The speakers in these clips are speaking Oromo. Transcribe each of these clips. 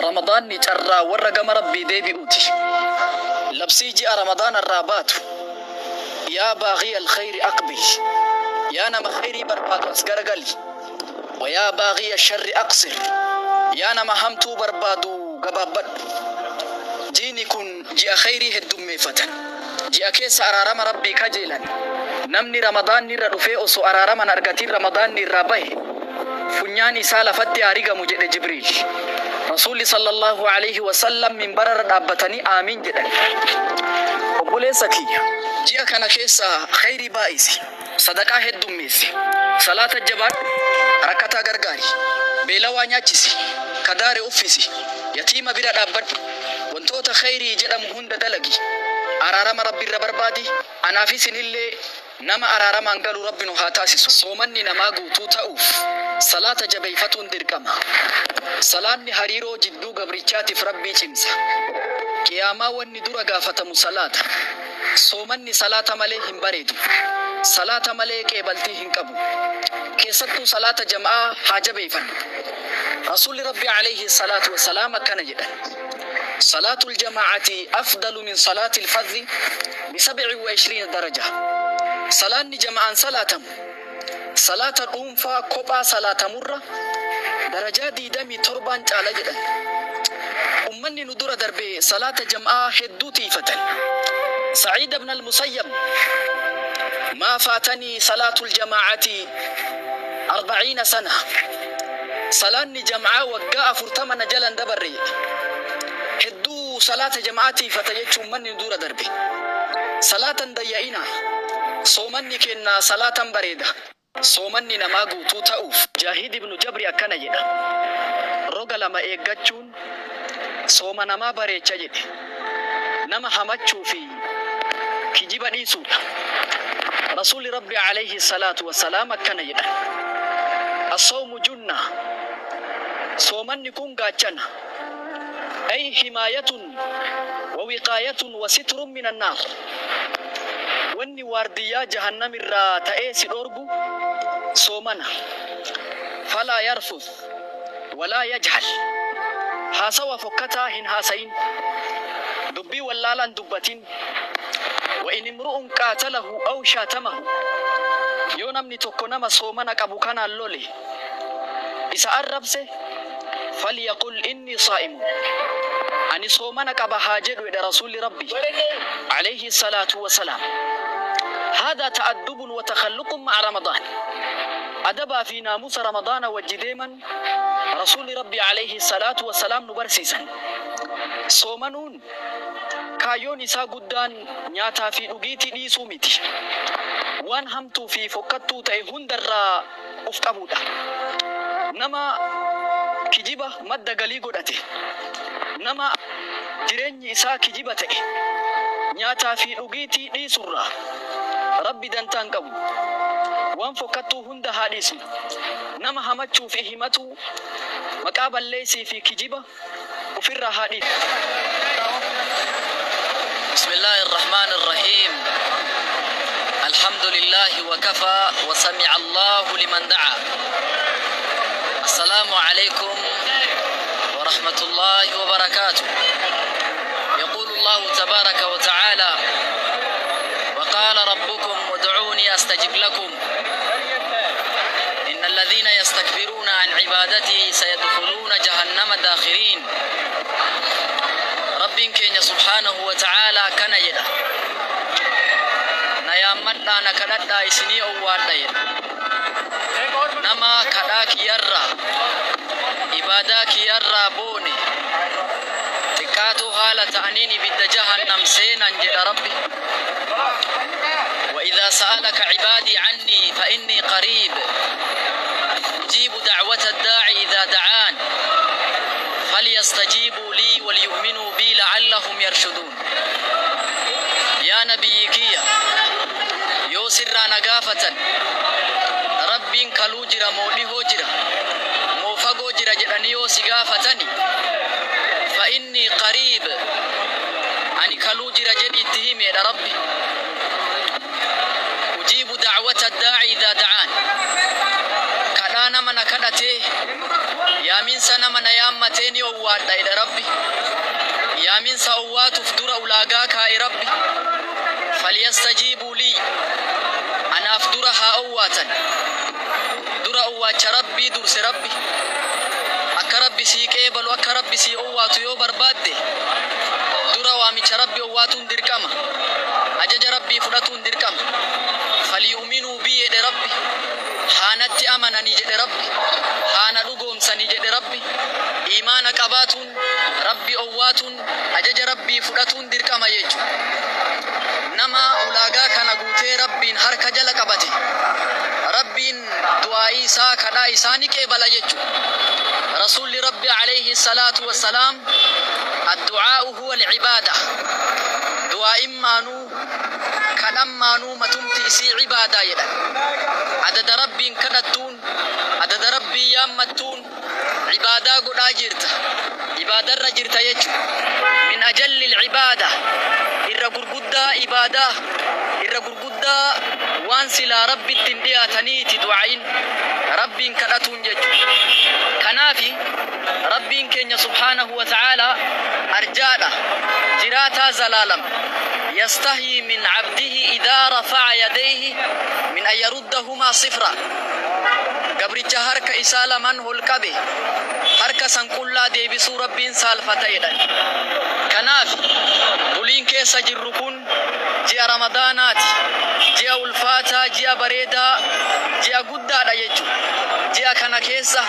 Ramadaanni carraa warra gama Rabbii deebi'uuti. Labsii ji'a Ramadaana irraa baatu. Yaa baaghiya alkhayri aqbil. Yaa nama khayrii barbaadu as garagali. Wa yaa baaghiya sharri aqsir. Yaa nama hamtuu barbaadu gabaabbadhu. Jiini kun ji'a khayrii heddummeeffatan. Ji'a keessa araarama Rabbii kajeelan. Namni Ramadaanni irra dhufee osoo araarama hin argatin Ramadaanni irraa bahe funyaan isaa lafatti haa rigamu jedhe Jibriil. Rasuulli sallallahu aleyhi wa sallam minbara irra dhaabbatanii aamiin jedhan. Obboleessa kiyya! Ji'a kana keessa khayrii baay'isi, sadaqaa heddummeessi, salaata jabaadhu, rakkataa gargaari, beelawaa nyaachisi, ka daare uffisi, yatiima bira dhaabbadhu, wantoota khayrii jedhamu hunda dalagi, araarama Rabbi irra barbaadi, anaa fi isinillee Nama araaramaan galu Rabbi nu haa taasisu. Soomanni namaa guutuu ta'uuf salaata jabeeyfatuun dirqama. Salaanni hariiroo jidduu gabrichaatiif Rabbii cimsa. Qiyaamaa wanni dura gaafatamu salaata. Soomanni salaata malee hin bareedu. Salaata malee qeebaltii hin qabu. Keessattuu salaata jam'aa haa jabeeyfannu. Rasuulli Rabbii aleyhi salaatu wassalaam akkana jedhan. Salaatul jamaa'ati afdalu min salaatil fadhi bi sab'i wa ishriina daraja. Salaanni jama'aan salaatamu salaata dhuunfaa kophaa salaatamurra darajaa 27n caala jedhan. Ummanni nu dura darbe salaata jam'aa hedduu tiiyfatan. Sa'iid ibn al-Musayyab Maa faatanii salaatul jamaa'ati arba'iina sana. Salaanni jam'aa waggaa 40 na jala hin dabarre jedhe. Hedduu salaata jam'aa tiiyfata jechuun ummanni nu dura darbe. Salaata hin dayya'inaa. Soomanni keenna salaatan bareeda. Soomanni namaa guutuu ta'uuf. Mujaahid ibnu Jabri akkana jedha, Roga lama eeggachuun sooma namaa bareecha jedhe. Nama hamachuu fi kijiba dhiisuudha. Rasuulli Rabbii aleyhi salaatu wassalaam akkana jedhan, Assawmu junna, Soomanni kun gaachana, ay himaayatun wa wiqaayatun wa sitrun minan naar. Wanni waardiyyaa jahannam irraa ta'ee si dhoorgu soomana. Falaa yarfuth walaa yajhal. Haasawa fokkataa hin haasayin. Dubbii wallaalaa hin dubbatin. Wa in imru'un qaatalahu aw shaatamahu. Yoo namni tokko nama soomana qabu kanaan lole, isa arrabse, falyaqul innii saa'imun. Ani soomana qaba haa jedhu jedha Rasuulli Rabbii aleyhi salaatu wa salaam. Haadhaa ta'addubun wa takhalluqun ma'a Ramadaan. Adabaa fi naamusa Ramadaana wajji deeman Rasuulli Rabbii aleyhi salaatu wa salaam nu barsiisan. Soomanuun kaayyoon isaa guddaan nyaataa fi dhugiitii dhiisuu miti. Waan hamtuu fi fokkattuu ta'e hundarraa uf qabuudha. Nama kijiba madda galii godhate, nama jireenyi isaa kijiba ta'e, nyaataa fi dhugiitii dhiisurraa Rabbi dantaa hin qabu. Waan fokkattuu hunda haa dhiisnu. Nama hamachuu fi himatuu, maqaa balleessii fi kijiba ufirraa haa dhiisnu. Bismillaahi Arrahmaani Arrahiim Alhamdulillaahi wakafaa wasami'a Allaahu liman da'aa Assalaamu Aleykum warahmatullaahi wabarakaatuh Yaquulu Allaahu tabaaraka wata'aalaa Waqaala rabbukum ud'uunii astajib lakum Inna alladhiina yastakbiruuna an cibaadatii sayadkhuluuna jahannama daakhiriin Rabbiin keenya subhaanahu wa ta'aalaa akkana jedha, Na yaammadhaa, na kadhadhaa isinii owwaadha jedha. Nama kadhaa kiyyarraa, ibaadaa kiyyarraa boone, xiqqaatoo haala ta'aniin ibidda jahannam seenan jedha Rabbi. Wa idhaa sa'alaka cibaadii cannii fa innii qariib ujiibu da'wata daa'i idhaa da'aan falyastajiibuu lii walyu'minuu bii la'allahum yarshuduun. Yaa Nabiyyii kiyya! Yoo sirraa na gaafatan, Rabbiin kaluu jira moo dhihoo jira, moo fagoo jira jedhanii yoo si gaafatani, fa'innii qariib, ani kaluu jira jedhii itti himi jedha Rabbi. Ujiibu da'wata daa'i idhaa da'aan. Kadhaa nama na kadhatee. Yaaminsa nama na yaammatee ni owwaadha jedha Rabbi. Yaaminsa owwaatuuf dura ulaagaa kaa'e Rabbi. Falyastajiibuu lii, anaaf dura haa owwaatan. Dura owwaacha Rabbii durse Rabbi. Akka Rabbi sii qeebalu, akka Rabbi sii owwaatu yoo barbaadde, dura waamicha Rabbi owwaatuun dirqama, ajaja Rabbii fudhatuun dirqama. Falyu'minuu bii jedhe Rabbi, haanatti amananii jedhe Rabbi, haana dhugoomsanii jedhe Rabbi. Iimaana qabaatuun, Rabbi owwaatuun, ajaja Rabbii fudhatuun dirqama jechuudha. Nama ulaagaa kana guutee Rabbiin harka jala qabate, Rabbiin du'aa'ii isaa, kadhaa isaa ni qeebala jechuudha. Rasuulli Rabbi alayhi salaatu wassalaam, addu'aa'u huwa al-cibaada, du'aa'in maanuu, kadhan maanuu matumti isii cibaadaa jedhan. Adada Rabbiin kadhattuun, adada Rabbii yaammattuun cibaadaa godhaa jirta, ibaadarra jirta jechuudha. Min ajalli al-cibaada, irra gurguddaa ibaadaa, irra gurguddaa waan silaa Rabbitti hin dhiyaataniiti du'aa'iin, Rabbiin kadhatuun jechuudha. Kanaafi Rabbiin keenya subhaanahu wa ta'aalaa arjaadha, jiraataa zalaalam. Yastahyi min abdihi idaa rafa'a yadayhi min an yaruddahumaa sifra. Gabricha harka isaa lamaan ol qabe, harka san qullaa deebisuu Rabbiin saalfata jedhan. Kanaaf buliin keessa jirru kun ji'a Ramadaanaati, ji'a ulfaataa, ji'a bareedaa, ji'a guddaadha jechuudha. Ji'a kana keessa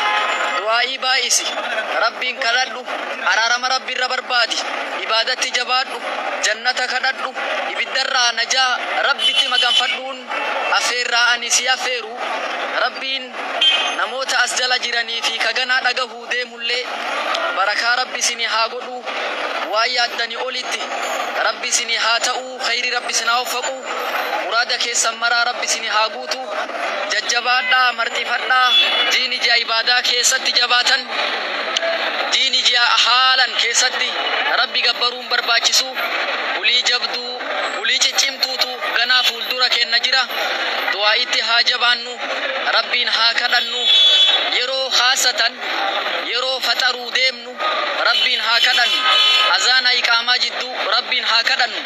du'aa'ii baay'isi, Rabbiin kadhadhu, araarama Rabbiirra barbaadi, ibaadatti jabaadhu, jannata kadhadhu, ibiddarraa najaa Rabbitti maganfadhuun affeerraa ani si affeeru. Rabbiin namoota as jala jiranii fi kaganaa dhagahuu deemullee barakaa Rabbi isinii haa godhu, waan yaaddanii olitti Rabbi isinii haa ta'uu, khayri Rabbi isin haa waffaqu, muraada keessan maraa Rabbi isinii haa guutu. Jajjabaadhaa, marxifadhaa. Jiini ji'a ibaadaa keessatti jabaatan, jiini ji'a haalan keessatti Rabbi gabbaruun barbaachisu. Bulii jabduu, bulii ciccimtuutu ganaa fuuldura kenna jira. Du'aa'itti haa jabaannu, Rabbiin haa kadhannu. Yeroo haasatan, yeroo faxaruu deemnu Rabbiin haa kadhannu. Azaana iqaamaa jidduu Rabbiin haa kadhannu.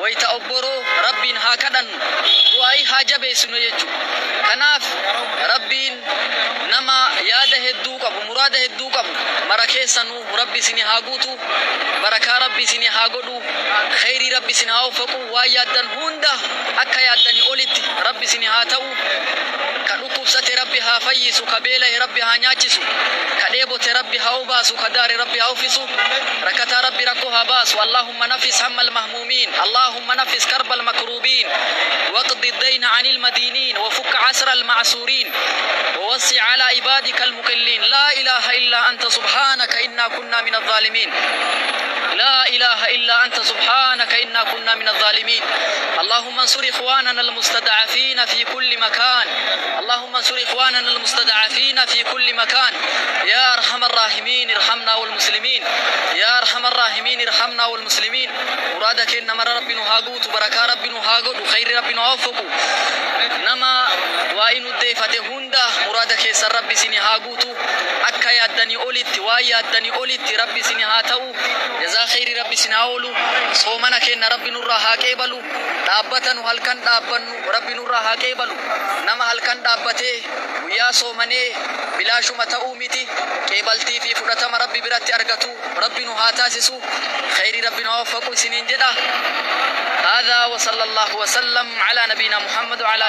Wayita obboroo Rabbiin haa kadhannu. Du'aa'ii haa jabeessinu jechuudha. Kanaaf Rabbiin nama yaada hedduu qabu, muraada hedduu qabu mara keessanuu Rabbi isinii haa guutu, barakaa Rabbi isinii haa godhu, khayrii Rabbi isin haa waffaqu, waan yaaddan hunda akka yaaddanii olitti Rabbi isinii haa ta'u. Ka dhukkubsate Rabbi haa fayyisu, ka beela'e Rabbi haa nyaachisu, ka dheebote Rabbi haa obaasu, ka daare Rabbi haa uffisu, rakkataa Rabbi rakkoo haa baasu. Allahumma nafis hamma almahmuumiin, Allahumma nafis karba almakruubiin, waqdi dayna ani almadiiniin, wafukka asra alma'suuriin, ووسع على عبادك المقلين. لا إله إلا أنت سبحانك إنا كنا من الظالمين. لا إله إلا أنت سبحانك إنا كنا من الظالمين. اللهم انصر إخواننا المستضعفين في كل مكان. اللهم انصر إخواننا المستضعفين في كل مكان. يا أرحم الراحمين ارحمنا والمسلمين. يا أرحم الراحمين ارحمنا والمسلمين. مرادك إنما ربي نهاقوت، بركة ربي نهاقوت، خير ربي نوافق. نما وإن الديفة هندا مرادك سر ربي سني هاقوت، أكا يادني أوليت ويادني أوليت ربي سني هاتو. جزا خير ربي سناولو. صومنا كن ربي نورا هاكيبلو. dhaabbatanu halkan dhaabbannu Rabbi nurraa haa qeebalu. Nama halkan dhaabbatee guyyaa soomanee bilaashuma ta'uu miti, qeebaltii fi fudhatama Rabbi biratti argatu Rabbi nu haa taasisu. Khayrii Rabbi nu haa waffaqu isiniin jedha. هذا وصلى الله وسلم على نبينا محمد وعلى